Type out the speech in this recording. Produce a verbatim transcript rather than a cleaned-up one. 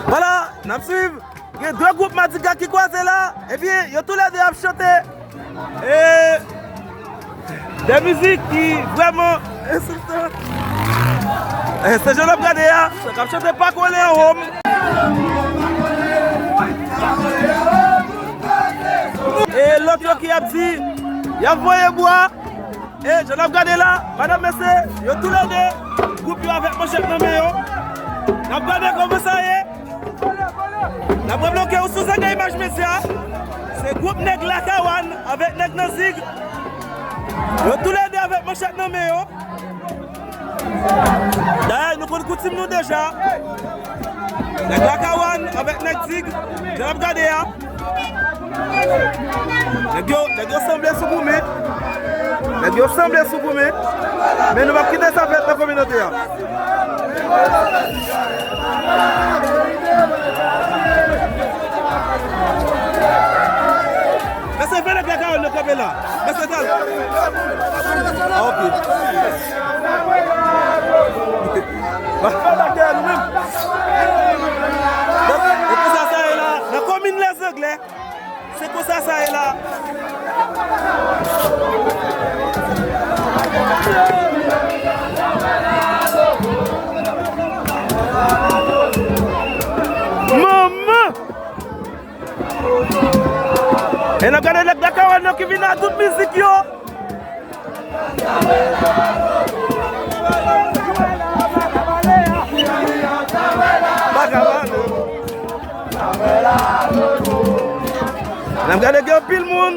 Vwala, n ap swiv. Gen de gwoup Madigra ki kwaze la. Epi, yo toulède ap chante. E, de mizik ki vrèman ensiltan. E, se jan n ap gade a, sa k ap chante pa kole anwo m. E lòt yo ki ap di, y ap voye bwa. E, jan n ap gade la, madanm, mesye, yo toulède, gwoup yo avèk manchèt nan men yo. N ap gade kòman sa ye. N ap raple w ke ou sou Zenglen Imaj Medya. Se gwoup nèg Lakawann avèk nèg nan Zig. Yo toulède avèk manchèt nan men yo. Dayè, nou konn koutim nou deja. Nèg Lakawann avèk nèg Zig. Jan n ap gade a. Nèg yo, nèg yo sanble sou goumen. Nèg yo sanble sou goumen. Men nou p ap kite sa fèt nan kominote a. Mesye, fè nèg Lakawann nan kanpe la. Mesye, tal. Ah, ok. Donk, e konsa sa ye la, nan komin Lèzanglè. Se konsa sa ye la. Manman! E n ap gade nèg Lakawann yo ki vin a tout mizik yo. N ap gade gen anpil moun.